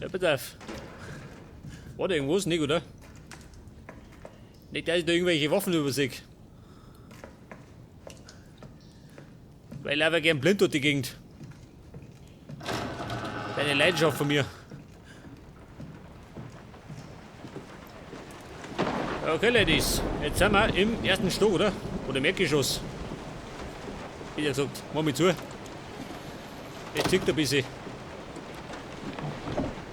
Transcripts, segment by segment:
Ja, pass auf. War da irgendwas? Nicht, oder? Nicht, dass ich da irgendwelche Waffen übersehe. Weil ich laufe gern blind durch die Gegend. Das ist eine Leidenschaft von mir. Okay, Ladies. Jetzt sind wir im ersten Stock, oder? Oder im Erdgeschoss. Wie gesagt, mach mich zu. Jetzt zieht ein bisschen.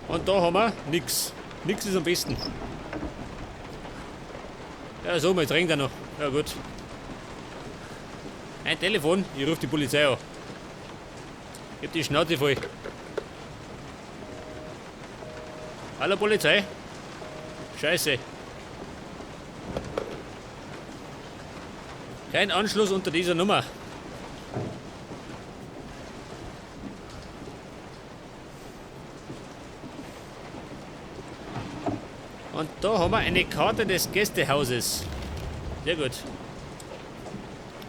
Und da haben wir nix. Nix ist am besten. Ja, so, jetzt regnet er noch. Ja, gut. Ein Telefon, ich rufe die Polizei an. Ich hab die Schnauze voll. Hallo Polizei. Scheiße. Kein Anschluss unter dieser Nummer. Und da haben wir eine Karte des Gästehauses. Sehr gut.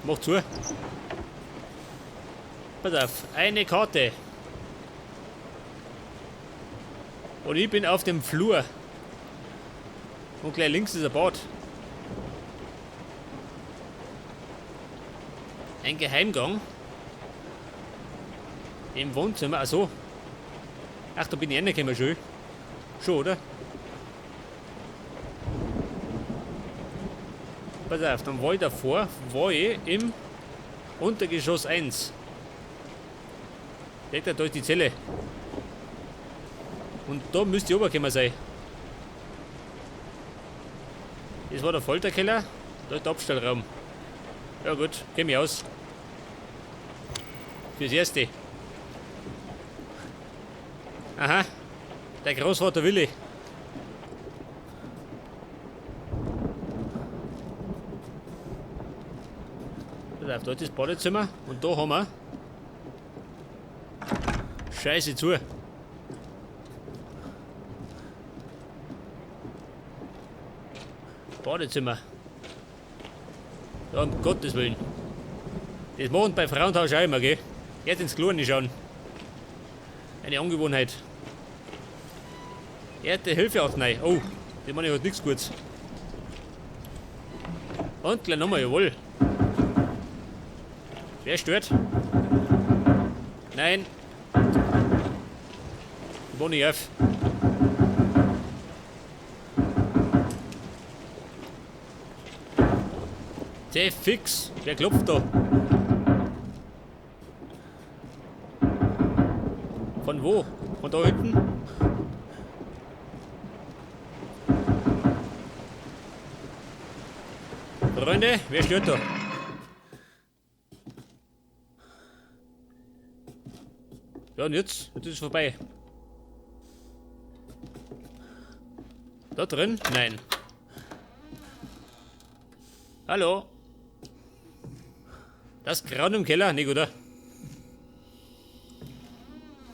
Mach zu. Pass auf, eine Karte. Und ich bin auf dem Flur. Und gleich links ist ein Bad. Ein Geheimgang. Im Wohnzimmer, ach so. Ach, da bin ich reingekommen schon. Schon, oder? Pass auf, dann war ich davor, war ich im Untergeschoss 1. Seht ihr, da ist die Zelle. Und da müsste ich runtergekommen sein. Das war der Folterkeller, da ist der Abstellraum. Ja gut, kenn mich aus. Fürs Erste. Aha, der Großvater Willi. Pass auf, da ist das Badezimmer und da haben wir Scheiße zu. Badezimmer. Ja, um Gottes Willen. Das machen bei Frauentausch auch immer, gell? Jetzt ins Klo nicht schauen. Eine Angewohnheit. Erste Hilfe auch nein. Oh, die meine ich hat nichts Gutes. Und gleich nochmal, jawohl. Wer stört? Nein. Ich wohne nicht auf. Sehr fix. Wer klopft da? Von wo? Von da hinten? Freunde, wer stört da? Ja, und jetzt? Jetzt ist es vorbei. Da drin? Nein. Hallo? Das Grauen im Keller? Nicht, oder?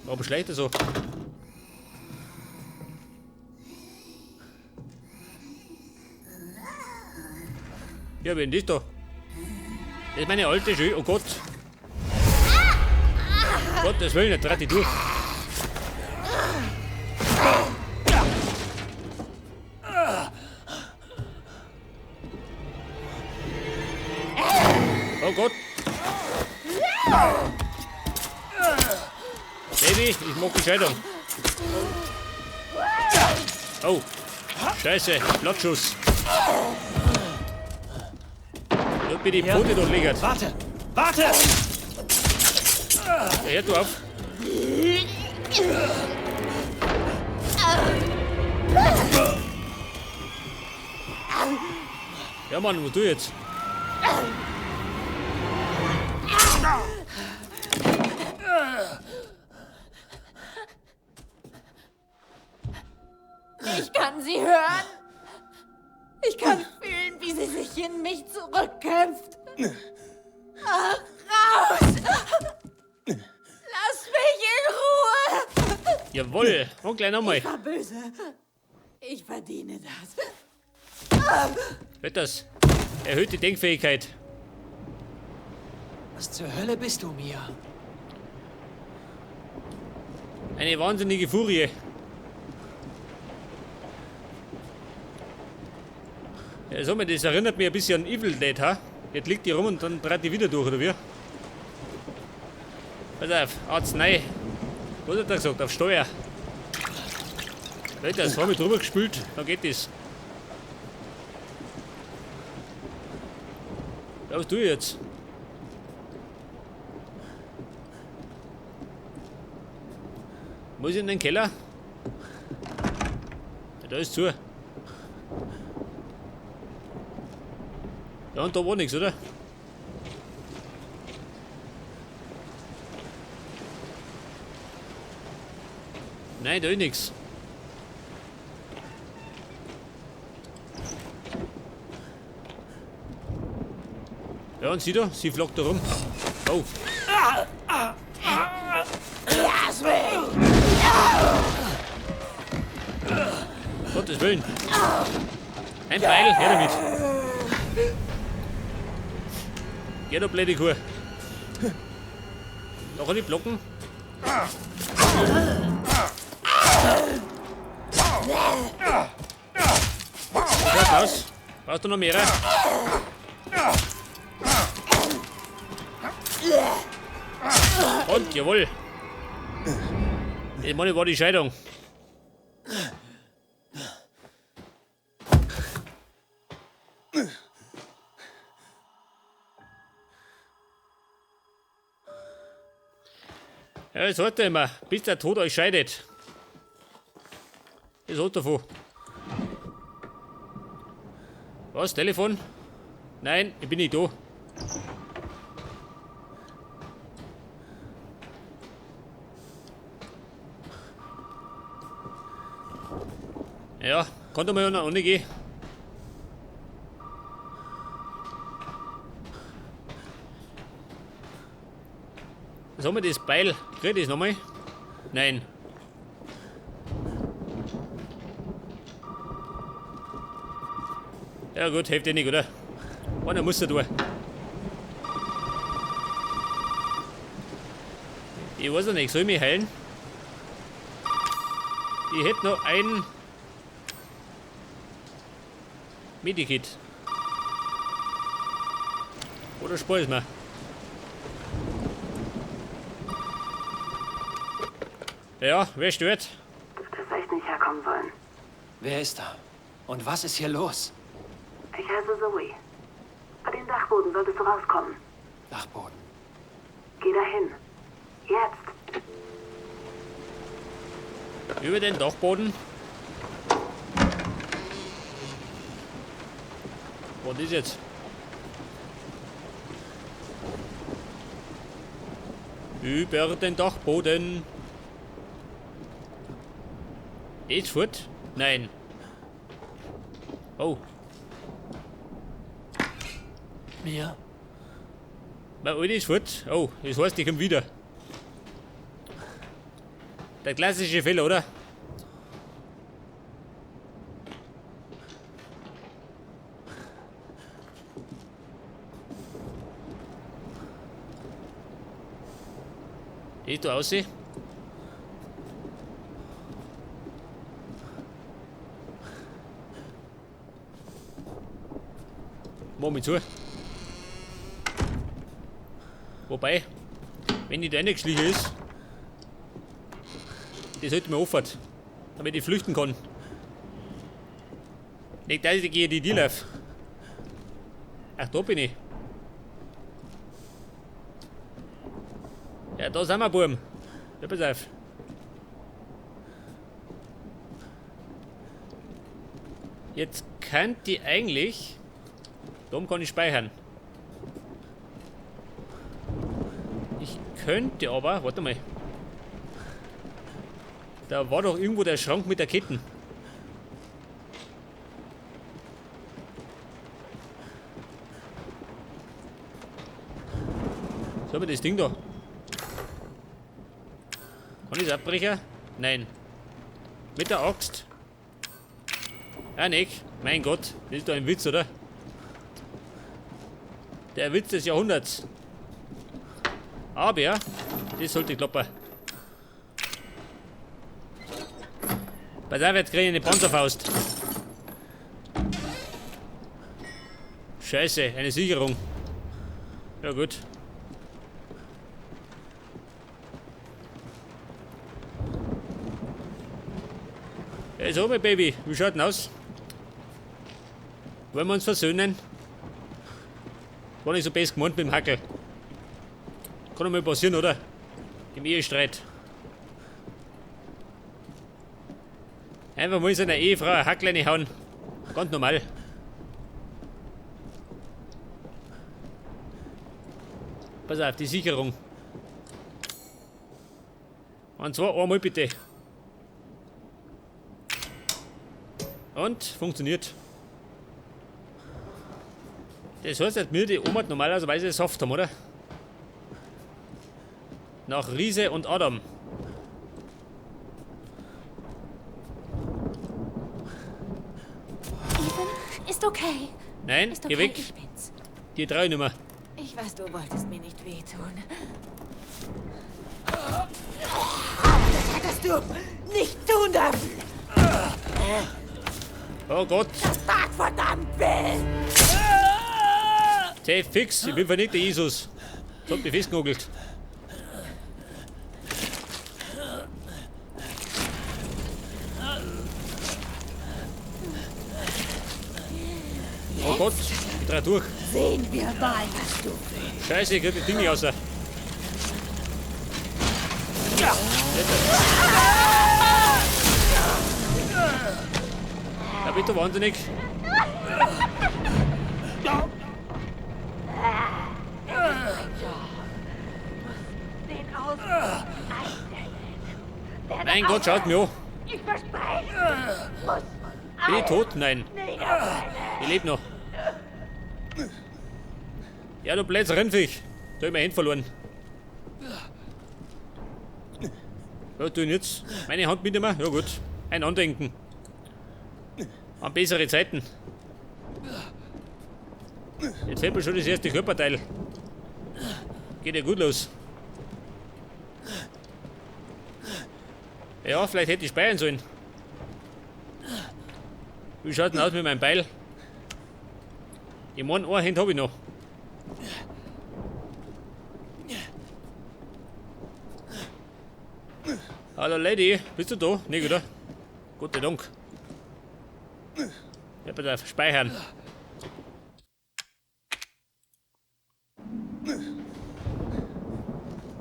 Warum schleicht er so? Ja, wer ist das da? Das ist meine alte Schü. Oh Gott. Um Gottes Willen, jetzt dreht die durch. Oh Gott. Baby, ich mag die Scheidung. Oh. Scheiße, Blattschuss. Dort bin ich die Pfote durchlegert. Warte! Warte! Ja, hör du auf. Ja, Mann, was tu jetzt? Ich kann sie hören. Ich kann fühlen, wie sie sich in mich zurückkämpft. Ach, raus! Lass mich in Ruhe! Jawohl, und gleich nochmal. Ich war böse. Ich verdiene das. Hört das? Erhöht die Denkfähigkeit. Was zur Hölle bist du, Mia? Eine wahnsinnige Furie. Ja, sag mal, das erinnert mich ein bisschen an Evil Dead, ha? Jetzt liegt die rum und dann dreht die wieder durch, oder wie? Pass auf, Arznei. Was hat er gesagt? Auf Steuer. Leute, das haben wir drüber gespült, dann geht das. Ja, was tue ich jetzt? Muss ich in den Keller? Ja, da ist zu. Ja, und da war nichts, oder? Nein, da ist nichts. Ja, und sie da? Sie flockt da rum. Oh. Lass mich! Gottes Willen. Ein Beil, her damit. Geh du blöde Kuh. Da kann ich blocken. Schaut aus. Brauchst du noch mehrere? Und, jawohl. Ich meine, war die Scheidung. Ja, das er immer, bis der Tod euch scheidet. Das hat davon. Was, Telefon? Nein, ich bin nicht da. Ja, kann doch mal noch gehen. Was haben wir das Beil? Krieg ich das nochmal? Nein. Ja gut, hilft eh nicht, oder? Einer muss da durch. Ich weiß noch nicht, soll ich mich heilen? Ich hätte noch ein Medikit. Oder spar ich's mir? Ja, wer stört? Du hättest echt nicht herkommen sollen. Wer ist da? Und was ist hier los? Ich heiße Zoe. Bei dem Dachboden solltest du rauskommen. Dachboden. Geh dahin. Jetzt. Über den Dachboden. Was ist jetzt? Über den Dachboden. Ist fort? Nein. Oh. Mia? Mein Alte ist fort. Oh, das heißt, ich komme wieder. Der klassische Fehler, oder? Geht da aussehen? Mach mich zu. Wobei, wenn die da reingeschlichen ist, die sollte mir offen, damit ich flüchten kann. Nicht, dass ich gegen die Tür laufe. Ach, da bin ich. Ja, da sind wir, Burm. Ja, pass auf. Jetzt könnte ich eigentlich... Darum kann ich speichern. Ich könnte aber... Warte mal. Da war doch irgendwo der Schrank mit der Ketten. So, aber das Ding da. Kann ich es abbrechen? Nein. Mit der Axt. Ah, nicht. Mein Gott, das ist doch ein Witz, oder? Der Witz des Jahrhunderts. Aber, das sollte klappen. Pass auf, jetzt kriege ich eine Panzerfaust. Scheiße, eine Sicherung. Ja gut. Hey, so, mein Baby, wie schaut denn aus? Wollen wir uns versöhnen? War nicht so best gemeint mit dem Hackel. Kann doch mal passieren, oder? Im Ehestreit. Einfach mal seiner Ehefrau eine Hackleine hauen. Ganz normal. Pass auf, die Sicherung. Und zwar einmal bitte. Und funktioniert. Das heißt, dass wir die Oma normalerweise Saft haben, oder? Nach Riese und Adam. Ethan, ist okay. Nein, ist geh okay, weg. Ich bin's. Die trau ich nicht mehr. Ich weiß, du wolltest mir nicht wehtun. Das hättest du nicht tun dürfen. Oh Gott. Das tat verdammt weh. Tee, fix, ich bin vernichtet, Jesus. Das hat mich festgenagelt. Oh Gott, ich dreh durch. Sehen wir mal, was du willst. Scheiße, ich krieg die Dinge raus. Ja. Da bist du wahnsinnig. Mein Gott, schaut mir an. Ich verspreche. Bin ich tot? Nein. Ich lebe noch. Ja, du blödes Rennviech. Da hab ich meine Hand verloren. Ja, tu ich jetzt. Meine Hand mitnehmen? Ja gut. Ein Andenken. An bessere Zeiten. Jetzt fällt mir schon das erste Körperteil. Geht ja gut los. Ja, vielleicht hätte ich speichern sollen. Wie schaut denn aus mit meinem Beil? Ich mein, eine Hand habe ich noch. Hallo Lady, bist du da? Nee, oder? Gott sei Dank. Ja, bitte speichern.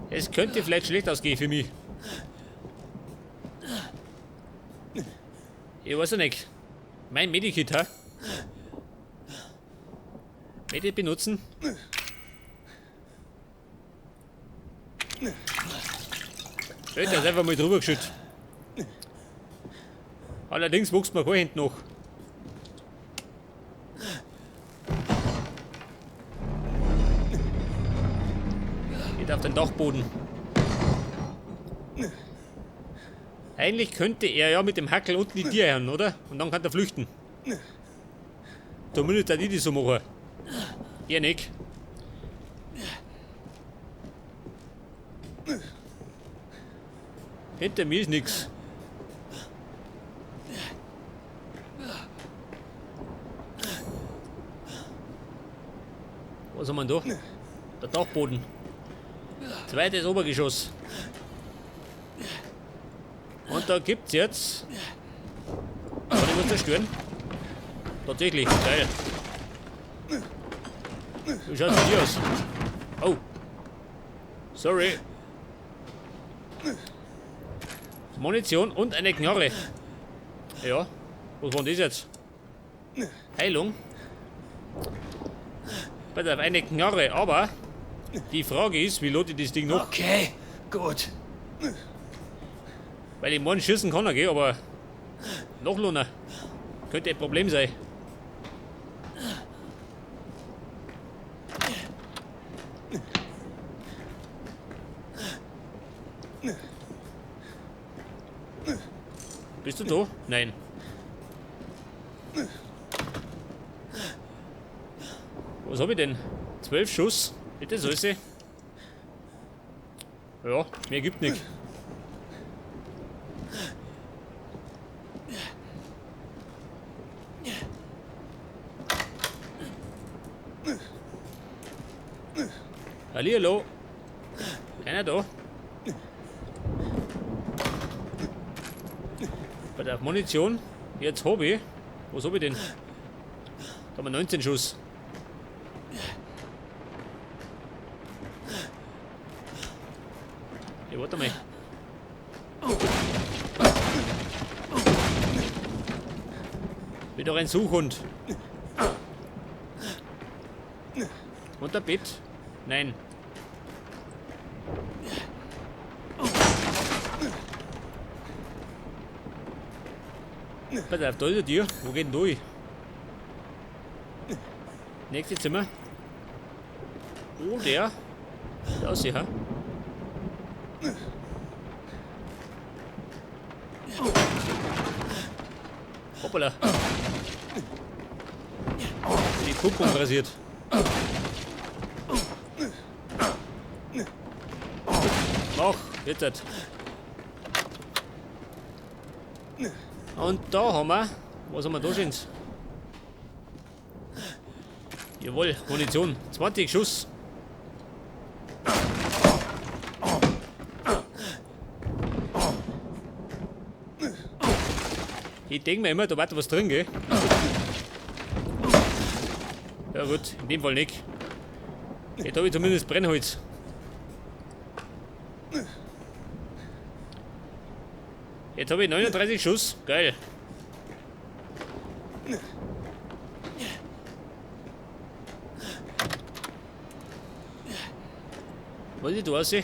Es könnte vielleicht schlecht ausgehen für mich. Ich weiß ja nicht. Mein Medikit, ha? Medikit benutzen? Der ist einfach mal drüber geschüttet. Allerdings wuchs mir kein Hand noch. Geht auf den Dachboden. Eigentlich könnte er ja mit dem Hackel unten die Tiere hören, oder? Und dann kann er flüchten. Zumindest auch die, die so machen. Er nicht. Hinter mir ist nichts. Was haben wir denn da? Der Dachboden. Zweites Obergeschoss. Und da gibt's jetzt. Kann ich was zerstören? Tatsächlich, geil. Wie schaut's denn hier aus? Oh. Sorry. Munition und eine Knarre. Ja, was war denn das jetzt? Heilung? Pass auf, eine Knarre, aber die Frage ist, wie lade ich das Ding noch? Okay, gut. Weil ich morgen schießen kann, okay, aber nachladen könnte ein Problem sein. Bist du da? Nein. Was hab ich denn? 12 Schuss? Bitte Soße. Ja, mehr gibt nichts. Hallihallo. Keiner da. Bei der Munition. Jetzt hab ich. Was hab ich denn? Da haben wir 19 Schuss. Ja, warte mal. Wieder ein Suchhund. Und der Bett? Nein. Pass auf, da ist die Tür. Wo geht denn durch? Nächstes Zimmer. Oh, der. Da ist sie, ha? Hoppala. Die Kuppung rasiert. Mach, jetzt. Halt. Und da haben wir. Was haben wir da schon? Jawohl, Munition. 20 Schuss. Ich denke mir immer, da war was drin, gell? Ja gut, in dem Fall nicht. Jetzt habe ich zumindest Brennholz. Jetzt habe ich 39 Schuss. Geil. Was ist da raus? Oh.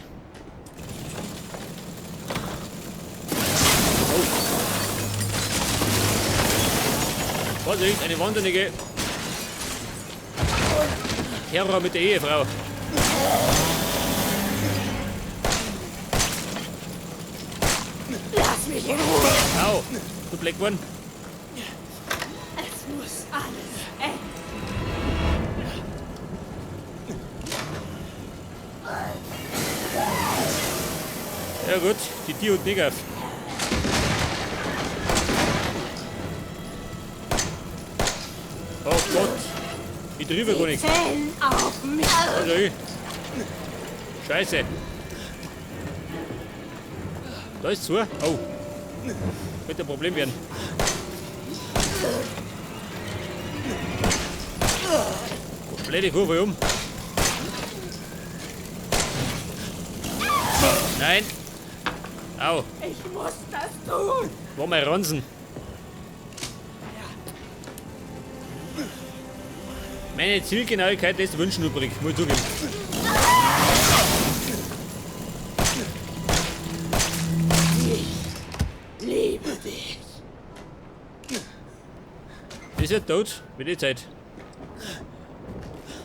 Vorsicht, eine wahnsinnige Terror mit der Ehefrau. Lass mich in Ruhe! Au, du Black One. Es muss alles enden. Ja gut, die Tür und nicht auf. Oh Gott, ich treffe gar nichts. Zählen auf mich. Also ich. Scheiße. Da ist zu. Oh. Könnte ein Problem werden. Blöde Kurve um. Nein. Au. Ich muss das tun. War mein Ransen. Meine Zielgenauigkeit lässt wünschen übrig, muss ich zugeben. Ich liebe dich. Ist ja tot, wird die Zeit.